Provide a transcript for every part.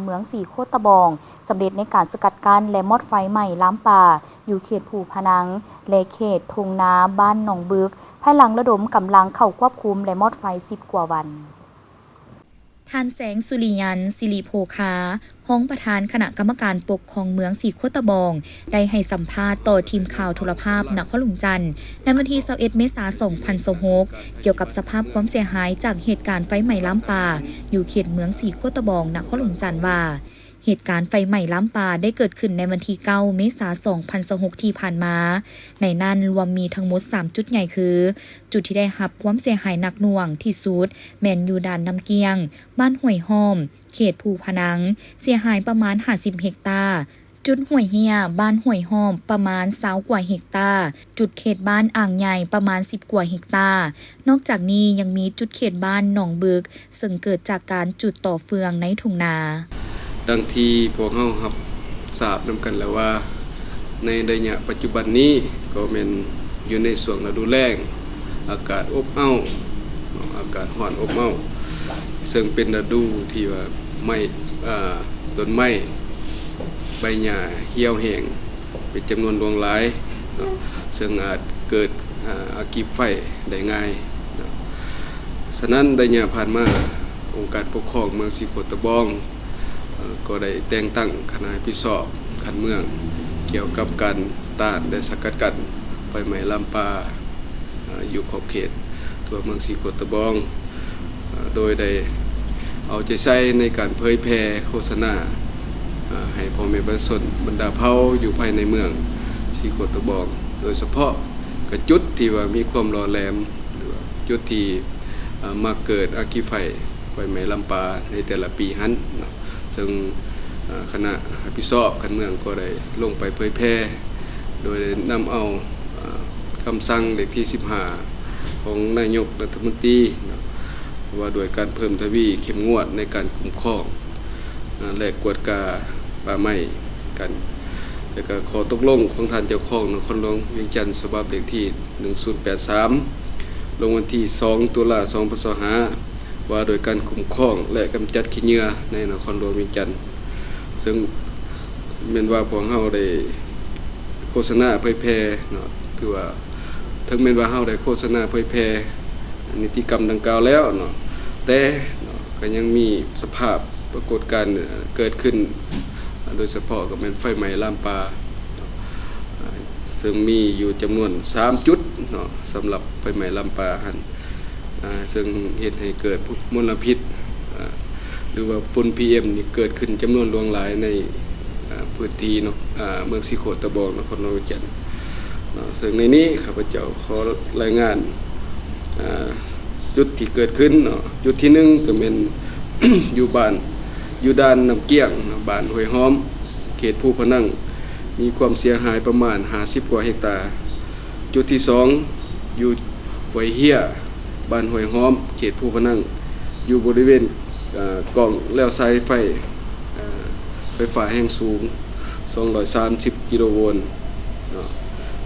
ເມືອງສີໂຄດຕະບອງ ສຳເລັດໃນການສະກັດກັ້ນ ແລະ ມອດໄຟໄໝ້ລາມປ່າ ຢູ່ເຂດພູພະນັງ ແລະ ເຂດທົ່ງນາບ້ານໜອງບຶກ ພາຍຫຼັງລະດົມກຳລັງເຂົ້າຄວບຄຸມ ແລະ ມອດໄຟສິບກວ່າວັນ. ທ່ານ ແສງສຸລິຍັນ ສິລິໂພຄາ ຮອງປະທານຄະນະກຳມະການປົກຄອງເມືອງສີໂຄດຕະບອງ ໄດ້ໃຫ້ສຳພາດຕໍ່ທີມຂ່າວໂທລະພາບນະຄອນຫຼວງຈັນ ໃນວັນທີຊາວເອັດ ເມສາ ສອງພັນຊາວຫົກ ກ່ຽວກັບສະພາບຄວາມເສຍຫາຍຈາກເຫດການໄຟໄໝ້ລາມປ່າ ຢູ່ເຂດເມືອງສີໂຄດຕະບອງ ນະຄອນຫຼວງຈັນວ່າ ເຫດການໄຟໄໝ້ລາມປ່າໄດ້ເກີດຂຶ້ນໃນວັນທີເກົ້າ ເມສາ ສອງພັນຊາວຫົກ ທີ່ຜ່ານມາ, ໃນນັ້ນລວມມີທັງໝົດສາມຈຸດໃຫຍ່ຄື ຈຸດທີ່ໄດ້ຮັບຄວາມເສຍຫາຍໜັກໜ່ວງທີ່ສຸດ ແມ່ນຢູ່ດ່ານນ້ຳກ້ຽງ, ບ້ານຫ້ວຍຫ້ອມ, ເຂດພູພະນັງ, ເສຍຫາຍປະມານຫ້າສິບເຮັກຕາ, ຈຸດຫ້ວຍເຮຍ, ບ້ານຫ້ວຍຫ້ອມ, ປະມານຊາວກວ່າເຮັກຕາ, ຈຸດເຂດບ້ານອ່າງໃຫຍ່ ປະມານສິບກວ່າເຮັກຕາ. ນອກຈາກນີ້ຍັງມີຈຸດເຂດບ້ານໜອງບຶກ ເຊິ່ງເກີດຈາກການຈຸດຕໍ່ເຟືອງໃນທົ່ງນາ. ດັ່ງທີ່ພວກເຮົາຮັບຊາບນຳກັນແລ້ວວ່າ ໃນໄລຍະປັດຈຸບັນນີ້ກໍແມ່ນຢູ່ໃນຊ່ວງລະດູແລ້ງ, ອາກາດອົບເອົ້າ, ອາກາດຮ້ອນອົບເອົ້າ, ເຊິ່ງເປັນລະດູທີ່ວ່າໄມ້ ອາ ຕົ້ນໄມ້ ໃບຫຍ້າຫ່ຽວແຫ້ງເປັນຈຳນວນຫຼວງຫຼາຍເນາະ, ເຊິ່ງອາດເກີດ ອາ ອາກິໄຟໄດ້ງ່າຍເນາະ. ສະນັ້ນ ໄລຍະຜ່ານມາ ອົງການປົກຄອງເມືອງສີໂຄດຕະບອງ ເອີ ກໍໄດ້ແຕ່ງຕັ້ງຄະນະຮັບຜິດຊອບຂັ້ນເມືອງ ກ່ຽວກັບການຕ້ານ ແລະ ສະກັດກັ້ນໄຟໄໝ້ລາມປ່າ ເອີ ຢູ່ຂອບເຂດທົ່ວເມືອງສີໂຄດຕະບອງ ເອີ ໂດຍໄດ້ເອົາໃຈໃສ່ໃນການເຜີຍແຜ່ໂຄສະນາ ເອີ ໃຫ້ພໍ່ແມ່ປະຊາຊົນບັນດາເຜົ່າຢູ່ພາຍໃນເມືອງສີໂຄດຕະບອງ ໂດຍສະເພາະກະຈຸດທີ່ວ່າມີຄວາມຫຼໍ່ແຫຼມ ຫຼືວ່າຈຸດທີ່ ເອີ ມັກເກີດອາກິໄຟ ໄຟໄໝ້ລາມປ່າໃນແຕ່ລະປີຫັ້ນເນາະ. ເຊິ່ງ ເອີ ຄະນະຮັບຜິດຊອບຂັ້ນເມືອງກໍໄດ້ລົງໄປເຜີຍແຜ່ ໂດຍໄດ້ນຳເອົາ ເອີ ຄຳສັ່ງເລກທີສິບຫ້າ ຂອງນາຍົກລັດຖະມົນຕີເນາະ ວ່າດ້ວຍການເພີ່ມທະວີເຂັ້ມງວດໃນການຄຸ້ມຄອງ ເອີ ແລະ ກວດກາປ່າໄມ້ກັນ ແລະ ກະຂໍ້ຕົກລົງຂອງທ່ານເຈົ້າຄອງນະຄອນຫຼວງວຽງຈັນ ສະບັບເລກທີໜຶ່ງສູນແປດສາມ ລົງວັນທີສອງ ຕຸລາ ສອງພັນຊາວຫ້າ ວ່າໂດຍການຄຸ້ມຄອງ ແລະ ກຳຈັດຂີ້ເຫຍື້ອໃນນະຄອນຫຼວງວຽງຈັນ ເຊິ່ງແມ່ນວ່າພວກເຮົາໄດ້ໂຄສະນາເຜີຍແຜ່ເນາະ, ຖືວ່າເຖິງແມ່ນວ່າເຮົາໄດ້ໂຄສະນາເຜີຍແຜ່ນິຕິກຳດັ່ງກ່າວແລ້ວເນາະ, ແຕ່ເນາະ ກໍຍັງມີສະພາບປາກົດການເກີດຂຶ້ນ ໂດຍສະເພາະກໍແມ່ນໄຟໄໝ້ລາມປ່າ ເຊິ່ງມີຢູ່ຈຳນວນສາມຈຸດເນາະ ສຳລັບໄຟໄໝ້ລາມປ່າຫັ້ນ ເຊິ່ງເຮັດໃຫ້ເກີດມົນລະພິດ ຫຼືວ່າຝຸ່ນ ພີເອັມ ນີ້ເກີດຂຶ້ນຈຳນວນຫຼວງຫຼາຍໃນພື້ນທີ່ເນາະ ເມືອງສີໂຄດຕະບອງ ນະຄອນຫຼວງວຽງຈັນເນາະ. ເຊິ່ງໃນນີ້ຂ້າພະເຈົ້າຂໍລາຍງານ ຈຸດທີ່ເກີດຂຶ້ນເນາະ, ຈຸດທີໜຶ່ງກໍແມ່ນ ຢູ່ບ້ານ ຢູ່ດ່ານນ້ຳກ້ຽງເນາະ, ບ້ານຫ້ວຍຫອມ ເຂດພູພະນັງ ມີຄວາມເສຍຫາຍປະມານຫ້າສິບກວ່າເຮັກຕາ. ຈຸດທີສອງ ຢູ່ຫ້ວຍເຮຍ ບ້ານຫ້ວຍຫອມ ເຂດພູພະນັງ ຢູ່ບໍລິເວນ ເອີ ກ້ອງແລວສາຍໄຟ ເອີ ໄຟຟ້າແຮງສູງ ສອງຮ້ອຍສາມສິບກິໂລໂວນເນາະ,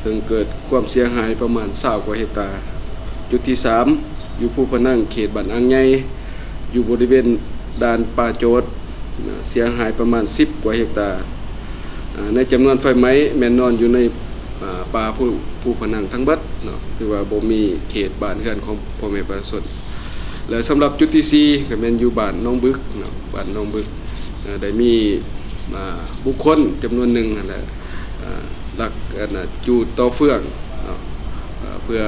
ເຊິ່ງເກີດຄວາມເສຍຫາຍປະມານຊາວກວ່າເຮັກຕາ. ຈຸດທີສາມ ຢູ່ພູພະນັງ ເຂດບ້ານອ່າງໃຫຍ່ ຢູ່ບໍລິເວນດ່ານປ່າໂຈດ ເສຍຫາຍປະມານສິບກວ່າເຮັກຕາ. ໃນຈຳນວນໄຟໄໝ້ແມ່ນນອນຢູ່ໃນ ອາ ປ່າພູ ພູພະນັງທັງເບິດເນາະ, ຖືວ່າບໍ່ມີເຂດບ້ານເຮືອນຂອງພໍ່ແມ່ປະຊາຊົນ. ແລະ ສຳລັບຈຸດທີສີ່ ກໍແມ່ນຢູ່ບ້ານໜອງບຶກເນາະ, ບ້ານໜອງບຶກ ເອີ ໄດ້ມີ ອາ ບຸກຄົນຈຳນວນໜຶ່ງຫັ້ນແຫຼະ ອາ ລັກ ອັນນ່າ ຈູດຕໍ່ເຟືອງເນາະ ເພື່ອ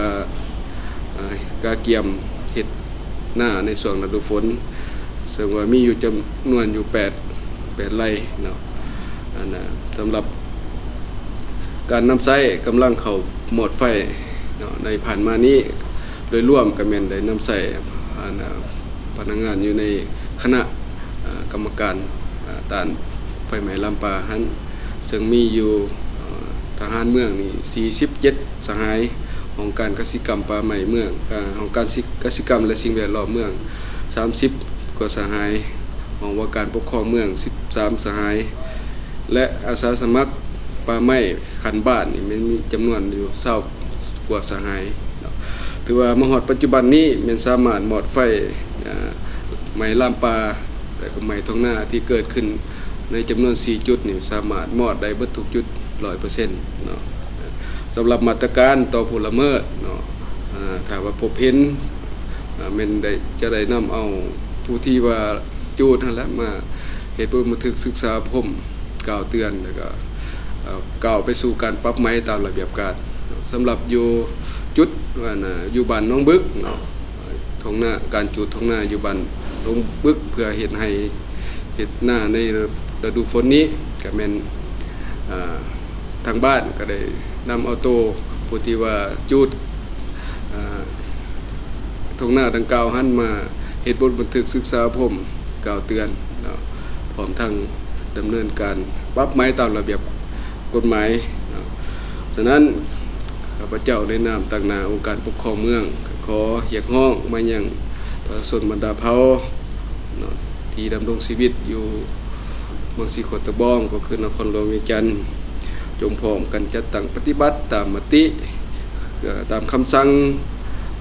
ອາ ກະກຽມເຮັດນາໃນຊ່ວງລະດູຝົນ ເຊິ່ງວ່າມີຢູ່ຈຳນວນຢູ່ແປດ ແປດໄຮ່ເນາະ. ອັນນ່າ ສຳລັບການນຳໃຊ້ກຳລັງເຂົ້າມອດໄຟເນາະ ໃນຜ່ານມານີ້ ໂດຍລວມກໍແມ່ນໄດ້ນຳໃຊ້ ອັນນ່າ ພະນັກງານຢູ່ໃນຄະນະ ອາ ກຳມະການ ອາ ຕ້ານໄຟໄໝ້ລາມປ່າຫັ້ນ ເຊິ່ງມີຢູ່ ເອີ ທະຫານເມືອງນີ້ສີ່ສິບເຈັດສະຫາຍ, ຫ້ອງການກະສິກຳປ່າໄມ້ເມືອງ ອາ ຫ້ອງການກະສິກຳ ແລະ ສິ່ງແວດລ້ອມເມືອງສາມສິບກວ່າສະຫາຍ, ຫ້ອງວ່າການປົກຄອງເມືອງສິບສາມສະຫາຍ ແລະ ອາສາສະໝັກປ່າໄມ້ຂັ້ນບ້ານນີ້ແມ່ນມີຈຳນວນຢູ່ຊາວກວ່າສະຫາຍເນາະ. ຖືວ່າມາຮອດປັດຈຸບັນນີ້ແມ່ນສາມາດມອດໄຟ ອາ ໄໝ້ລາມປ່າ ແລະກໍໄໝ້ທົ່ງນາທີ່ເກີດຂຶ້ນໃນຈຳນວນສີ່ຈຸດນີ້ ສາມາດມອດໄດ້ເບິດທຸກຈຸດ ຮ້ອຍເປີເຊັນເນາະ. ສຳລັບມາດຕະການຕໍ່ຜູ້ລະເມີດເນາະ ເອີ ຖ້າວ່າພົບເຫັນ ເອີ ແມ່ນໄດ້ ຈະໄດ້ນຳເອົາຜູ້ທີ່ວ່າຈູດຫັ້ນແຫຼະ ມາເຮັດບົດບັນທຶກສຶກສາອົບຮົມ ກ່າວເຕືອນ ແລ້ວກໍ ເອີ ກ້າວໄປສູ່ການປັບໃໝຕາມລະບຽບການ. ສຳລັບຢູ່ຈຸດ ອັນ ຢູ່ບ້ານໜອງບຶກເນາະ ທົ່ງນາ ການຈູດທົ່ງນາຢູ່ບ້ານໜອງບຶກ ເພື່ອເຮັດໄຮ່ເຮັດນາໃນລະດູຝົນນີ້ ກໍແມ່ນ ເອີ ທາງບ້ານກໍໄດ້ນຳເອົາໂຕຜູ້ທີ່ວ່າຈູດ ເອີ ທົ່ງນາດັ່ງກ່າວຫັ້ນ ມາເຮັດບົດບັນທຶກສຶກສາອົບຮົມ ກ່າວເຕືອນເນາະ ພ້ອມທັງດຳເນີນການປັບໃໝຕາມລະບຽບກົດໝາຍເນາະ. ສະນັ້ນ ຂ້າພະເຈົ້າໃນນາມຕາງໜ້າອົງການປົກຄອງເມືອງ ກໍຂໍຮຽກຮ້ອງມາຍັງປະຊາຊົນບັນດາເຜົ່າເນາະ ທີ່ດຳລົງຊີວິດຢູ່ເມືອງສີໂຄດຕະບອງ ກໍຄືນະຄອນຫຼວງວຽງຈັນ ຈົ່ງພ້ອມກັນຈັດຕັ້ງປະຕິບັດຕາມມະຕິ ເອີ ຕາມຄຳສັ່ງ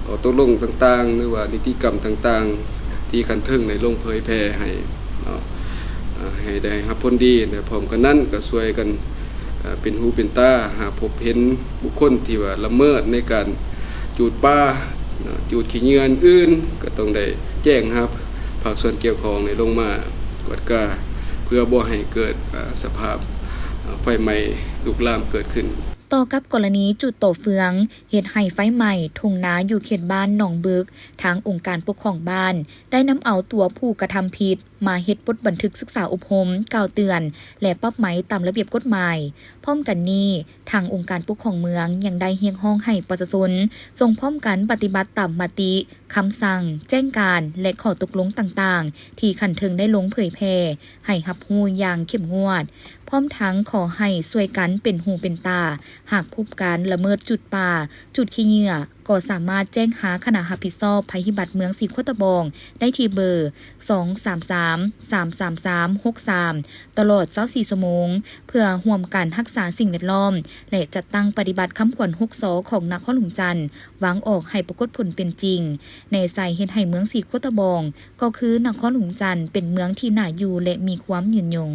ຂໍ້ຕົກລົງຕ່າງໆ ຫຼືວ່ານິຕິກຳຕ່າງໆ ທີ່ຂັ້ນເທິງໄດ້ລົງເຜີຍແຜ່ໃຫ້ເນາະ ເອີ ໃຫ້ໄດ້ຮັບຜົນດີ ແລະ ພ້ອມກັນນັ້ນກໍຊ່ວຍກັນ ເອີ ເປັນຫູເປັນຕາ ຫາພົບເຫັນບຸກຄົນທີ່ວ່າລະເມີດໃນການຈູດປ່າເນາະ ຈູດຂີ້ເຫຍື້ອອື່ນໆ ກໍຕ້ອງໄດ້ແຈ້ງຫາພາກສ່ວນກ່ຽວຂ້ອງໃຫ້ລົງມາກວດກາ ເພື່ອບໍ່ໃຫ້ເກີດ ເອີ ສະພາບ ເອີ ໄຟໄໝ້ລຸກລາມເກີດຂຶ້ນ. ຕໍ່ກັບກໍລະນີຈູດຕໍ່ເຟືອງ ເຮັດໃຫ້ໄຟໄໝ້ທົ່ງນາຢູ່ເຂດບ້ານໜອງບຶກ, ທາງອົງການປົກຄອງບ້ານໄດ້ນຳເອົາຕົວຜູ້ກະທຳຜິດມາເຮັດບົດບັນທຶກສຶກສາອົບຮົມ, ກ່າວເຕືອນ ແລະ ປັບໃໝຕາມລະບຽບກົດໝາຍ. ພ້ອມກັນນີ້, ທາງອົງການປົກຄອງເມືອງຍັງໄດ້ຮຽກຮ້ອງໃຫ້ປະຊາຊົນຈົ່ງພ້ອມກັນປະຕິບັດຕາມມະຕິ, ຄຳສັ່ງ, ແຈ້ງການ ແລະ ຂໍ້ຕົກລົງຕ່າງໆ ທີ່ຂັ້ນເທິງໄດ້ລົງເຜີຍແຜ່ໃຫ້ຮັບຮູ້ຢ່າງເຂັ້ມງວດ, ພ້ອມທັງຂໍໃຫ້ຊ່ວຍກັນເປັນຫູເປັນຕາ, ຫາກພົບການລະເມີດຈູດປ່າ, ຈູດຂີ້ເຫຍື້ອ ກໍສາມາດແຈ້ງຫາຄະນະຮັບຜິດຊອບໄພພິບັດເມືອງສີໂຄດຕະບອງໄດ້ທີ່ເບີ ສອງສາມສາມ ສາມສາມສາມ ຫົກສາມ ຕະຫຼອດຊາວສີ່ຊົ່ວໂມງ ເພື່ອຮ່ວມກັນຮັກສາສິ່ງແວດລ້ອມ ແລະ ຈັດຕັ້ງປະຕິບັດຄຳຂວັນຫົກ ຊ ຂອງນະຄອນຫຼວງຈັນ ວາງອອກໃຫ້ປາກົດຜົນເປັນຈິງ ແນໃສ່ເຮັດໃຫ້ເມືອງສີໂຄດຕະບອງ ກໍຄືນະຄອນຫຼວງຈັນ ເປັນເມືອງທີ່ໜ້າຢູ່ ແລະ ມີຄວາມຍືນຍົງ.